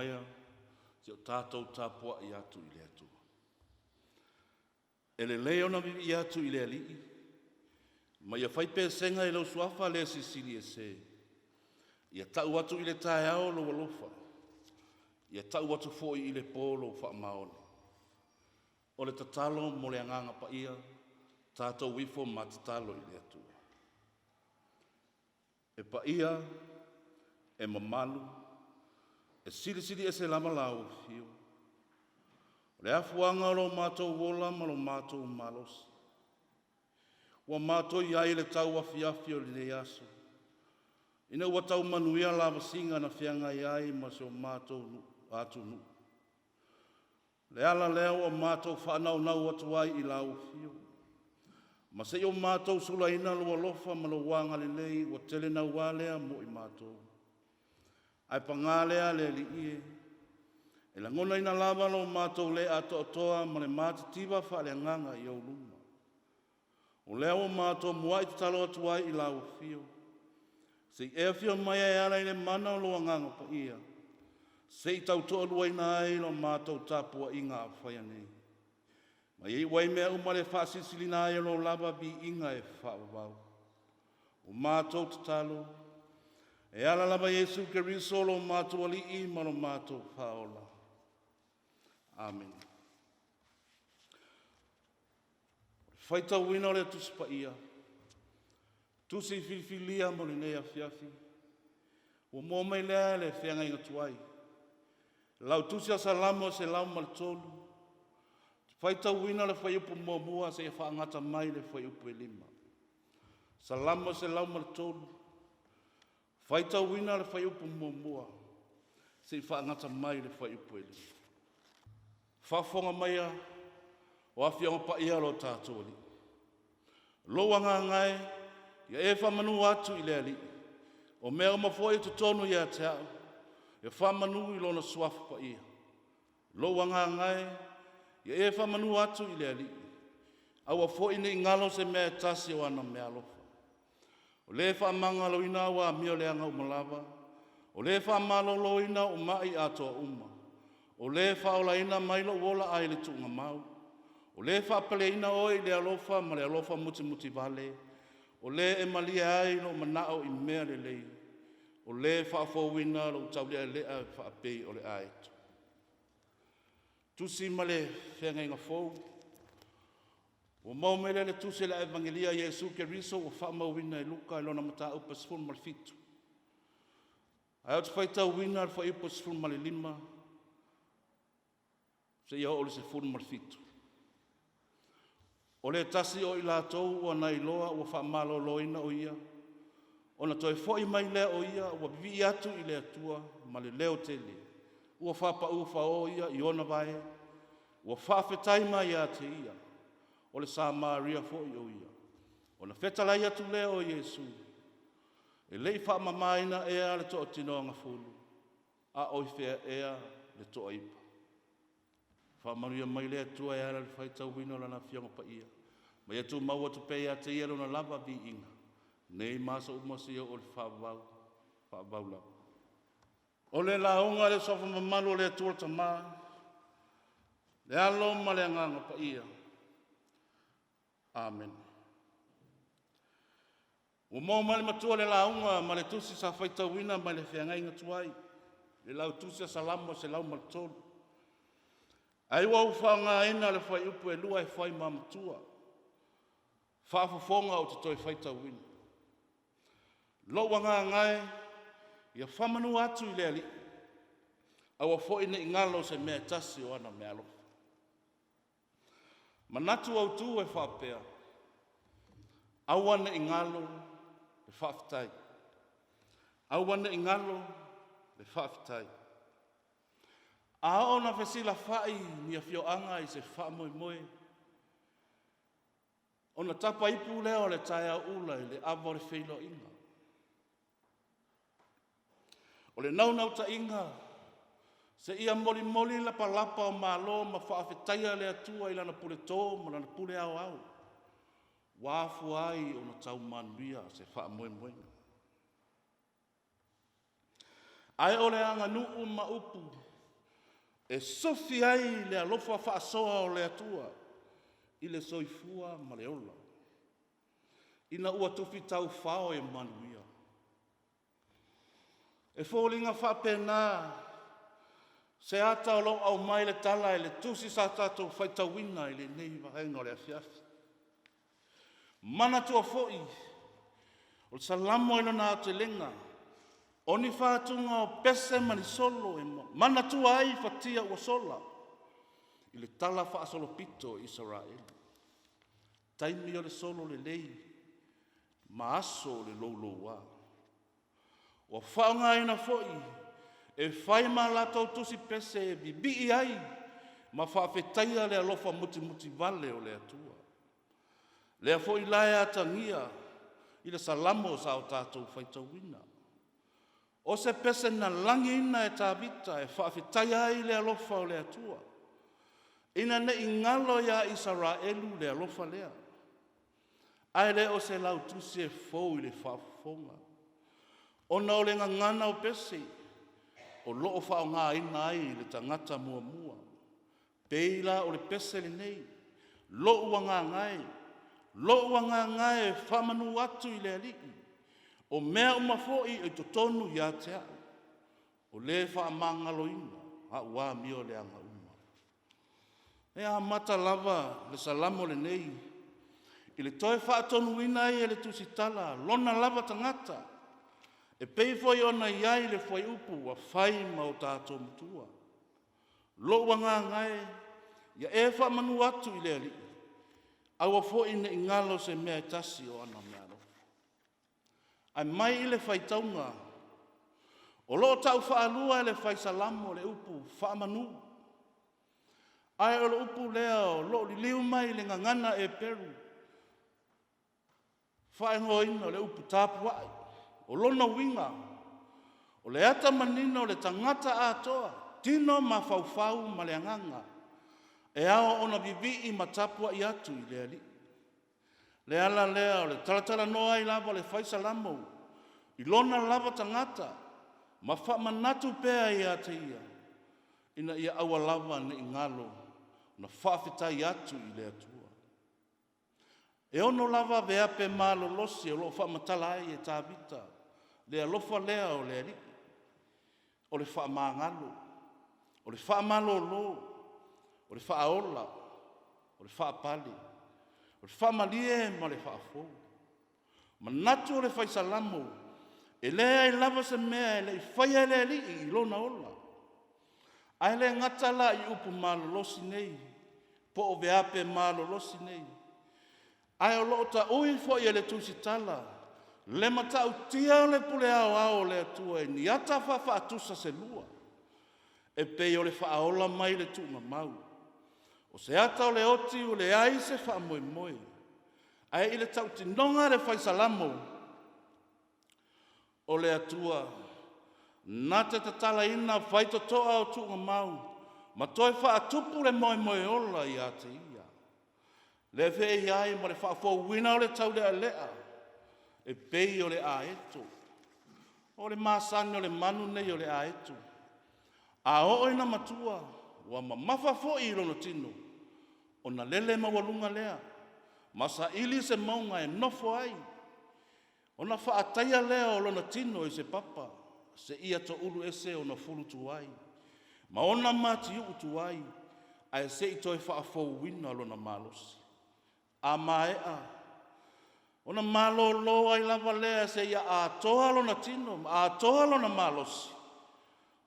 maia se i o tatou tapuai atu i le Atua. E lelei ona vivii atu i le Alii, ma ia fai pesega i lou suafa le Silisili Ese. Ia tau atu i le taeao lou alofa, ia tau atu foi i le po lou faamaoni. O le tatalo mo le Agaga Paia, tatou ifo ma tatalo i le Atua. E paia, e mamalu, e silisili ese lava lau afio. O le afuaga o lo matou ola ma lo matou malosi. Ua matou i ai i le tauafiafi o lenei aso, ina ua tau manuia lavasiga na feagai ai ma si o matou atunuu. O le ala lea ua matou faanaunau atu ai i lau afio, ma se i o matou sulaina lou alofa ma lou agalelei ua tele naua lea mo i matou. Ae paga lea le Alii e, e lagonaina lava lo matou le atoatoa ma le matitiva faaleagaga i ou luma. O lea ua matou muai tatalo atu ai i lau afio, se i e afio mai e ala i le mana o lou Agaga Paia, se i tautoaluaina ai la matou tapuaiga a o faia nei. Ma ia iu ai mea uma le faasilisiliina ai o lou lava viiga e faavavau. O matou tatalo, e ala lava Iesu Keriso lo matou Alii ma lo matou Faaola. Amene. Faitauina o le Tusi Paia, tusi filifilia mo lenei afiafi, ua mua mai lea le feagaiga tuai. Lau tusi a Salamo 103, faitauina le fuaiupu 1 seia faagata mai le fuaiupu e 5. Salamo 103, faitauina le fuaiupu 1 seia faagata mai le fuaiupu e 5. Faafofoga maia o Afioga Paia o lo tatou Alii. Lou agaga e, ia e faamanu atu i le Alii, o mea uma foi i totonu ia te au, ia faamanu i lona suafa paia. Lou agaga e, ia e faamanu atu i le Alii, aua foi ne i galo se mea e tasi o ana meaalofa. O le faamagaloina au amio leaga uma lava, o le faamaloloina ou mai atoa uma, o le faaolaina mai lou ola ai le tuugamau, o le faapaleina oe i le alofa ma le alofa mutimutivale, o le e malie ai lou manao i mea lelei, o le faafouina lou taulealea faapei o le aeto. Tusi ma le Feagaiga Fou, ua maua mai lea le tusi a le Evagelia a Iesu Keriso ua faamauina e Luka i lona mataupu e 17. Ae ou te faitauina le fuaiupu e 15 seia oo i le 17. O le tasi o i latou ua na iloa ua faamaloloina o ia, ona toe foi mai lea o ia ua vivii atu i le Atua ma le leo tele, ua faapau fao ia i ona vae, ua faafetai mai ia te ia, o le Samaria foi o ia. Ona fetalai atu lea o Iesu, e le i faamamaina ea le toatinoagafulu, a o i fea ea le toaiva? Faamanuia mai le Atua e ala i le faitauina o Lana Afioga Paia, ma ia tumau atu pea ia te Ia Lona lava viiga, nei ma aso uma seia oo i le faavavau, faavavau lava. O le lauga a le suafa mamalu o le Atua le Tama, le Alo ma le Agaga Paia. Amene. Ua maua mai le matua le lauga ma le tusi sa faitauina mai le feagaiga tuai, le lautusi a Salamo 103. Ai ua ou faaaogaina le fuaiupu e 2 e fai ma matua, faafofoga ou te toe faitauina. Lou agaga e, ia faamanu atu i le Alii, aua foi ne i galo se mea e tasi o ana meaalofa. Manatu autu e faapea, aua ne i galo le faafetai. Aua ne i galo le faafetai. A oo ina fesilafai ni afioaga i se faamoemoe, ona tapaipu lea o le taeao ula i le ava o le feiloaiga. O le naunautaiga, seia molimoli lapalapa o malo ma faafetaia le Atua i Lana puleto ma Lana pule aoao, ua afua ai ona tau manuia se faamoemoega. Ae o le aganuu ma upu e sofi ai le alofa faasoa o le Atua i le soifua ma le ola, ina ua tufi taufao e manuia. E foliga faapena se ata o lo o aumai le tala e le tusi sa tatou faitauina i lenei vaega o le afiafi. Manatua foi, o le Salamo i lona aotelega, o ni fatuga o pese ma ni solo e manatua ai fatia ua sola i le tala faasolopito o Isaraelu. Taimi o le solo lelei ma aso o le louloua. Ua faaaogaina foi e fai ma latou tusi pese e vivii ai ma faafetaia le alofa mutimutivale o le Atua. Lea foi la e atagia i le Salamo sa o tatou faitauina. O se pese na lagiina e Tavita e faafetaia ai le alofa o le Atua, ina ne i galo iā Isaraelu le alofa lea. Ae le o se lautusi e fou i le faafofoga, ona o le gagana o pese o lo o faaaogaina ai le tagata muamua. Pei la o le pese lenei, Lo'u agaga e, lo'u agaga e, faamanu atu i le Alii, o mea uma foi i totonu ia te a'u, o le faamagaloina a'u amioleaga uma. E amata lava le Salamo lenei i le toe faatonuina ai e le Tusitala lona lava tagata, e pei foi ona i ai le fuaiupu ua fai ma o tatou matua. Lo'u agaga e, ia e faamanu atu i le Alii, aua foi ne i galo se mea e tasi o ana meaalofa. Ae mai i le faitauga, o lo o tau faalua e le Fai Salamo le upu faamanu. Ae o le upu lea o lo o liliu mai i le gagana Eperu, faaigoaina o le upu tapuai. O lona uiga, o le ata manino o le tagata atoa, tino mafaufau ma le agaga, e ao ona vivii ma tapuai atu i le Alii. Le ala lea o le talatalanoa ai lava o le Fai Salamo i lona lava tagata ma faamanatu pea ia te ia, ina ia aua lava ne i galo ona faafetai atu i le Atua. E ono lava veape malolosi o lo o faamatala ai e Tavita le alofa lea o le Alii, o le faamagalo, o le faamalolo, o le faaola, o le faapale, o le faamalie ma le faafou. Manatu o le Fai Salamo, e leai lava se mea e le i faia e le Alii i lona ola. Ae le gata la i upu malolosi nei, po o veape malolosi nei, ae o lo o taui foi e le Tusitala le matautia o le pule aoao o le Atua i ni ata faafaatusa se lua, e pei o le faaola mai le tuugamau. O se ata o le oti ua leai se faamoemoe, ae i le tautinoga a le Fai Salamo, o le Atua na te tatalaina faitotoa o tuugamau ma toe faatupu le moemoe ola ia te ia. Le feai ai ma le faafouina o le taulealea e pei o le aeto. O le masani o le manu nei o le aeto, a oo ina matua, ua mamafa foi i lona tino, ona lele maualuga lea, ma saili se mauga e nofo ai, ona faataia lea o lona tino i se papa, seia toulu ese ona fulu tuai, ma ona matiuu tuai, ae se i toe faafouina lona malosi. A maea, ona malolo ai lava lea seia atoa lona tino ma atoa lona malosi,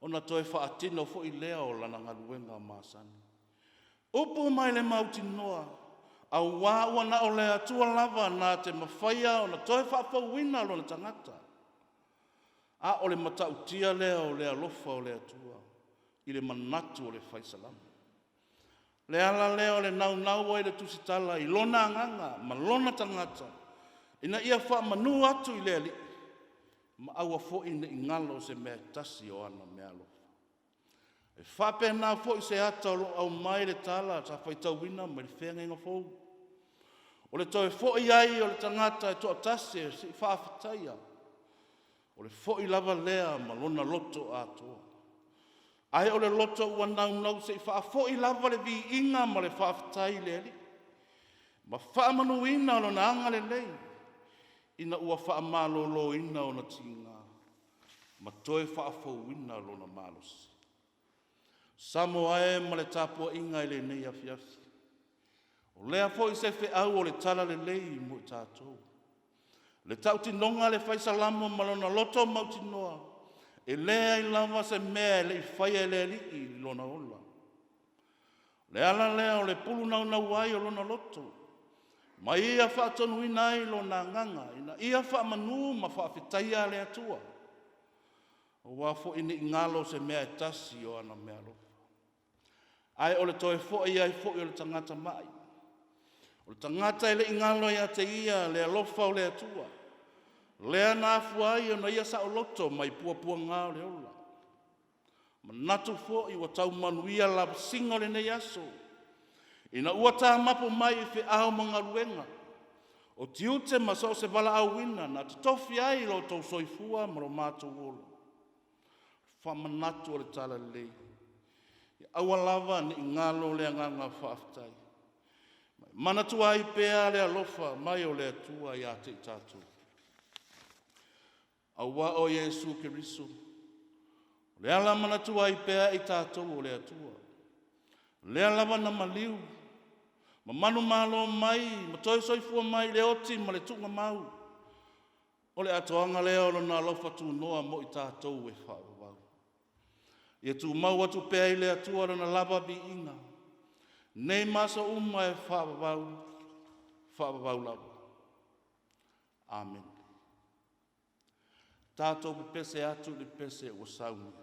ona toe faatino foi lea o lana galuega masani. Upu mai le mautinoa, auā ua na o le Atua lava na te mafaia ona toe faafouina lona tagata. A o le matautia lea o le alofa o le Atua i le manatu o le Fai Salamo. Le ala lea o le naunau ai le Tusitala i lona agaga ma lona tagata ina ia faamanu atu i le Alii ma aua foi ne i galo se mea e tasi o ana meaalofa. E faapena foi se ata o lo o aumai le tala sa faitauina mai le Feagaiga Fou, o le toe foi ai o le tagata e toatasi e se i faafetaia, o le foi lava lea ma lona loto atoa. Ae o le loto ua naunau se i faafoi lava le viiga ma le faafetai i le Alii, ma faamanuina Lona agalelei ina ua faamaloloina ona tiga ma toe faafouina lona malosi. Samoa e ma le tapuaiga i lenei afiafi, o lea foi se feau o le talalelei mo i tatou. Le tautinoga a le Fai Salamo ma lona loto mautinoa, e leai lava se mea e le i faia e le Alii i lona ola. O le ala lea o le pulunaunau ai o lona loto, ma ia faatonuina ai lona agaga ina ia faamanu ma faafetaia le Atua, aua foi ne i galo se mea e tasi o ana meaalofa. Ae o le toe foi ai foi o le tagata ma'i, o le tagata e le i galo ia te ia le alofa o le Atua, lea na afua ai ona ia saoloto mai puapuaga o le ola. Manatu foi ua tau manuia lavasiga o lenei aso, ina ua tamapu mai i feau ma galuega, o tiute ma so o se valaauina na totofi ai lo outou soifua ma lo matou ola. Faamanatu o le Talalelei, ia aua lava ne i galo le agaga faafetai, ma e manatua ai pea le alofa mai o le Atua ia te i tatou. Aua o Iesu Keriso, o le ala manatua ai pea i tatou o le Atua, lea lava na maliu ma manumalo mai ma toe soifua mai i le oti ma le tuugamau, o le atoaga lea o lona alofa tunoa mo i tatou e faavavau. Ia tumau atu pea i le Atua lona lava viiga, nei ma aso uma e faavavau, faavavau lava. Amene. Tatou pepese atu i le pese ua saunia.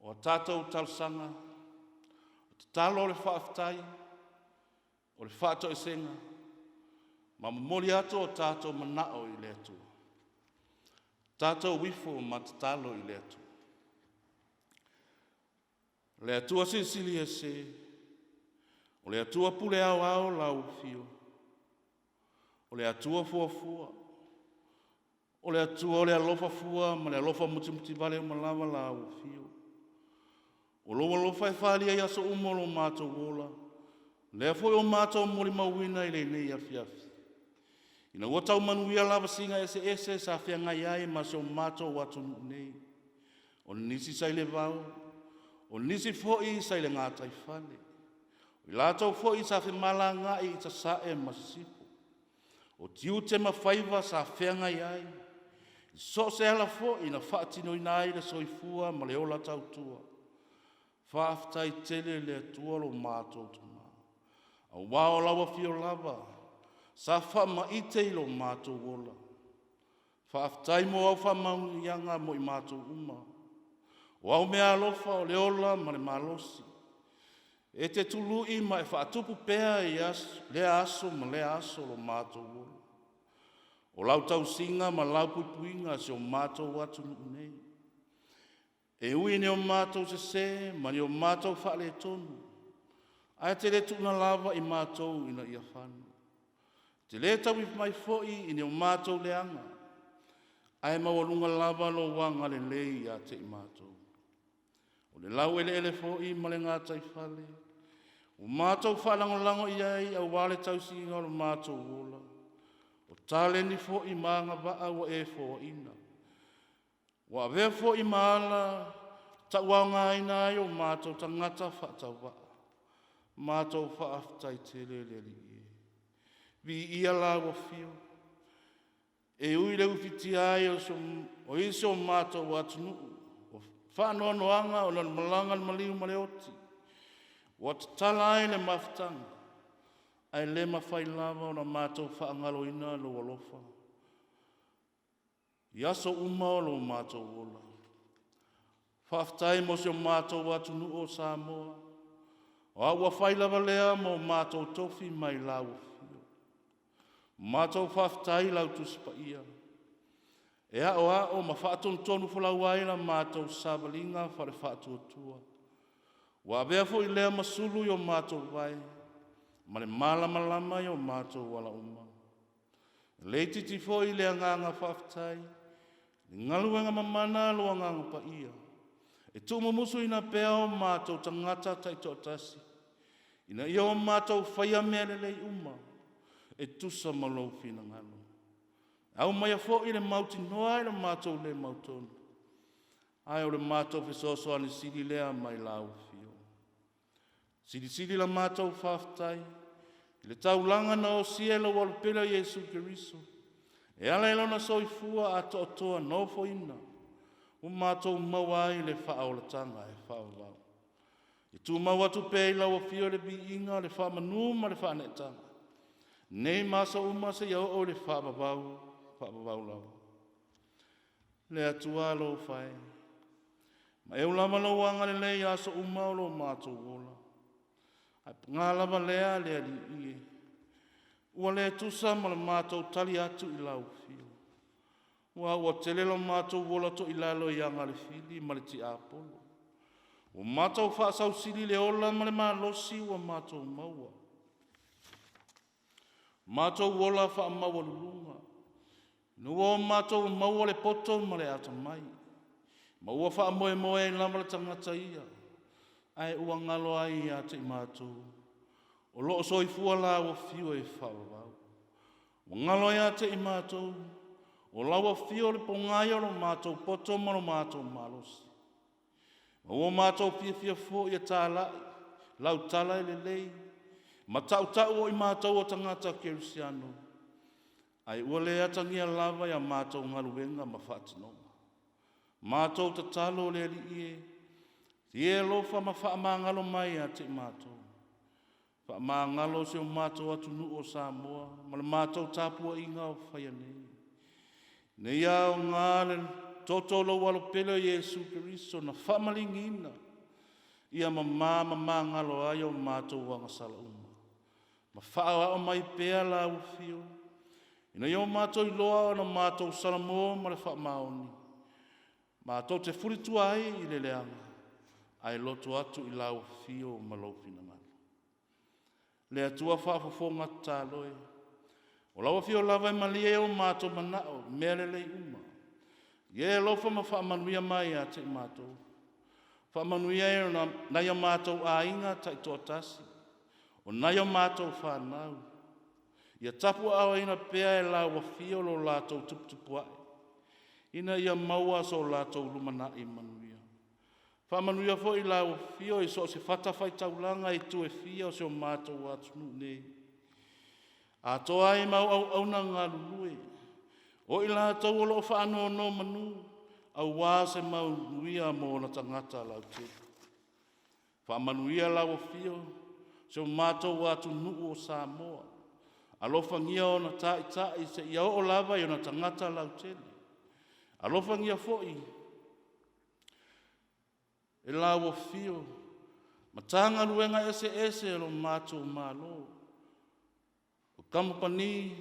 O a tatou talosaga, o tatalo o le faafetai, o le faatoesega, ma momoli atu o tatou manao i le Atua. Tatou ifo ma tatalo i le Atua. O le Atua Silisili Ese, o le Atua Pule Aoao lau Afio, o le Atua Fuafua, o le Atua o le alofa fua ma le alofa mutimutivale uma lava lau Afio. O lou alofa e faaalia i aso uma o lo matou ola, lea foi ua matou molimauina i lenei afiafi. Ina ua tau manuia lavasiga eseese sa feagai ai ma si o matou atunuu nei, o nisi sa i le vao, o nisi foi sa i le gataifale, o i latou foi sa femalagaai i sasae ma sisifo, o tiute ma faiva sa feagai ai, i so o se ala foi na faatinoina ai le soifua ma le ola tautua. Faafetai tele i le Atua lo matou Tama, aua o lau afio lava sa faamaite i lo matou ola. Faafetai mo au faamanuiaga mo i matou uma. O au meaalofa o le ola ma le malosi, e te tului ma e faatupu pea i lea aso ma lea aso lo matou ola. O lau tausiga ma lau puipuiga si o matou atunuu nei. E ui i ni o matou sesē ma ni o matou faaletonu, ae te le tuuna lava i matou ina ia fano. E te le tauivi mai foi i ni o matou leaga, ae maualuga lava lou agalelei ia te i matou. O le laueleele foi ma le gataifale ua matou faalagolago i ai aua le tausiga o lo matou ola, o taleni foi ma agavaa ua e foaina, ua avea foi ma ala tauaogaina ai o matou tagata faatauvaa. Matou faafetai tele le Alii e. Viia lau afio, e ui i le ufitia ai o isi o matou atunuu, o faanoanoaga ona o le malaga a le maliu ma le oti, ua tatala ai le mafutaga, ae le mafai lava ona matou faagaloina lou alofa i aso uma o lo matou ola. Faafetai mo si o matou atunuu o Samoa, o au ua fai lava lea ma o matou tofi mai lau afio. Matou faafetai i lau Tusi Paia e aoao ma faatonutonu folau ai la matou savaliga faale-faatuatua. Ua avea foi lea ma sulu i o matou vae, ma le malamalama i o matou ala uma. E le itiiti foi le agaga faafetai i galuega mamana a lou Agaga Paia, e tuumumusuina pea o matou tagata taitoatasi, ina ia o matou faia mea lelei uma e tusa ma lou finagalo. E aumaia foi le mautinoa i le matou le mautonu, ae o le matou fesoasoani sili lea mai lau afio. Silisili la matou faafetai i le taulaga na osia e lou Alopele o Iesu Keriso, e ala i lona soifua atoatoa na ofoina, ua matou maua ai le faaolataga e faavavau. E tumau atu pea i lau afio le viiga, le faamanu ma le faaneetaga, nei ma aso uma seia oo i le faavavau, faavavau lava. Le Atua alofa e, maeu lava lou agalelei i aso uma o lo matou ola. Ae paga lava lea le Alii e, ua le tusa ma le matou tali atu i lau afio, aua ua tele lo matou ola toilalo i aga a le fili ma le tiapolo. Ua matou faasausili le ola ma le malosi ua matou maua. Matou ola faamaualuluga, ina ua o matou maua le poto ma le atamai, ma ua faamoemoe ai lava le tagata ia, ae ua galo ai ia te i matou, o lo o soifua lau afio e faavavau. Ua galo ia te i matou, o lau afio le pogai o lo matou poto ma lo matou malosi. Ma ua matou fiafia foi e talai lau tala e lelei, ma tautau o i matou o tagata kerisiano, ae ua le atagia lava i a matou galuega ma faatinoga. Matou tatalo le Alii e, ia e alofa ma faamagalo mai ia te i matou. Faamagalo si o matou atunuu o Samoa ma le matou tapuaiga o faia nei. Ina ia aoga le toto o lou Alopele o Iesu Keriso na faamaligiina, ia mamā ma magalo ai o matou agasala uma. Ma faaoao mai pea lau afio, ina ia o matou iloa ona matou salamo ma le faamaoni, matou te fulitua ai i le leaga, ae loto atu i lau afio ma lou finagalo. Le Atua faafofoga tatalo e, o lau afio lava e malie ai o matou manao i mea lelei uma. Ia e alofa ma faamanuia mai ia te i matou. Faamanuia e nai o matou aiga taitoatasi, o nai o matou fanau. Ia tapuaaoina pea e lau afio lo latou tuputupuae, ina ia maua so latou lumanai manuia. Faamanuia foi lau afio i so o se fatafaitaulaga i itu e fia o si o matou atunuu nei, atoa ai ma au auauna galulue, o i latou o lo o faanonomanu aua se manuia mo ona tagata lautele. Faamanuia lau afio si o matou atunuu o Samoa, alofagia ona taitai seia oo lava i ona tagata lautele. Alofagia foi e lau afio Matagaluega eseese o lo matou Malo, o kamupani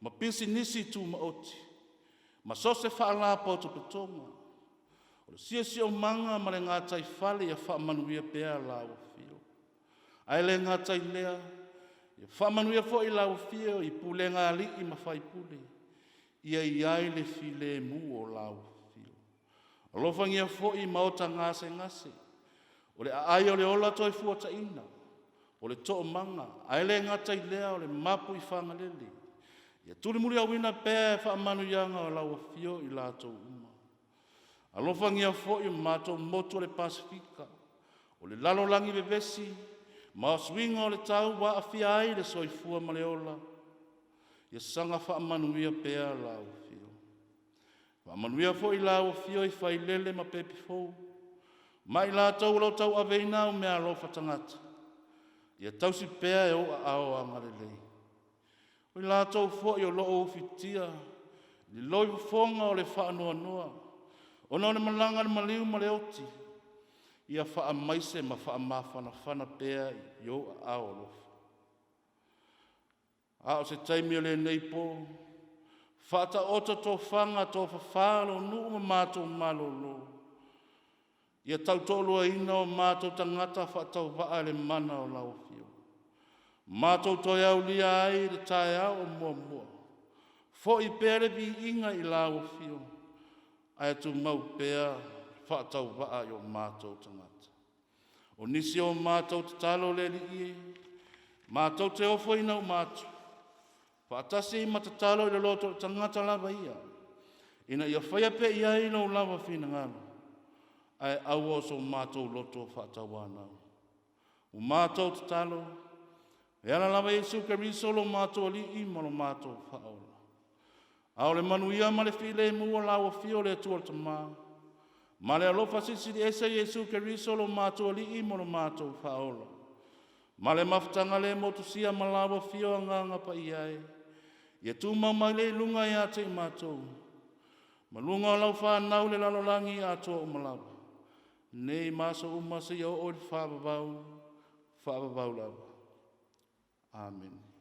ma pisinisi tumaoti, ma so o se faalapotopotoga o le siosiomaga ma le gataifale, ia faamanuia pea lau afio. Ae le gata i lea, ia faamanuia foi lau afio i pulega a alii ma faipule, ia i ai le filemu o lau afio. Alofagia foi maota gasegase, o le aai o le ola toefuataina, o le toomaga, ae le gata i lea o le mapu i Fagalele. Ia tulimuliauina pea e faamanuiaga o lau afio i latou uma. Alofagia foi o matou motu o le Pasefika, o le lalolagi vevesi ma suiga o le tau ua aafia ai le soifua ma le ola, ia saga faamanuia pea lau afio. Faamanuia foi lau afio i Failele ma pepe fou, ma i latou o lo o tauaveina au meaalofa tagata, ia tausi pea e ou aao agalelei. O i latou foi o lo o ufitia i le loifofoga o le faanoanoa, ona o le malaga a le maliu ma le oti, ia faamaise ma faamafanafana pea i ou aao alofa. A o se taimi o lenei po, faataoto tofaga tofafa lo nuu ma matou malolo, ia tautoaluaina o matou tagata faatauvaa i le mana o lau afio. Matou toe aulia ai le taeao o muamua. Foi pea le viiga i lau afio, ae tumau pea faatauvaa i o matou tagata. O nisi o matou tatalo le Alii e, matou te ofoina uma atu, faatasi ma tatalo i le loto o le tagata lava ia, ina ia faia pea i ai lou lava finagalo, ae aua o so matou loto faatauanau. Ua matou tatalo, e ala lava i Iesu Keriso lo matou Alii ma lo matou Faaola. A o le manuia ma le filemu o lau afio le Atua le Tama, ma le alofa silisili ese o Iesu Keriso lo matou Alii ma lo matou Faaola, ma le mafutaga le motusia ma lau afio Agaga Paia e, ia tumau mai lea i luga ia te i matou, ma luga o lau fanau i le lalolagi atoa uma lava, nei ma aso uma seia oo i le faavavau, faavavau lava. Amene.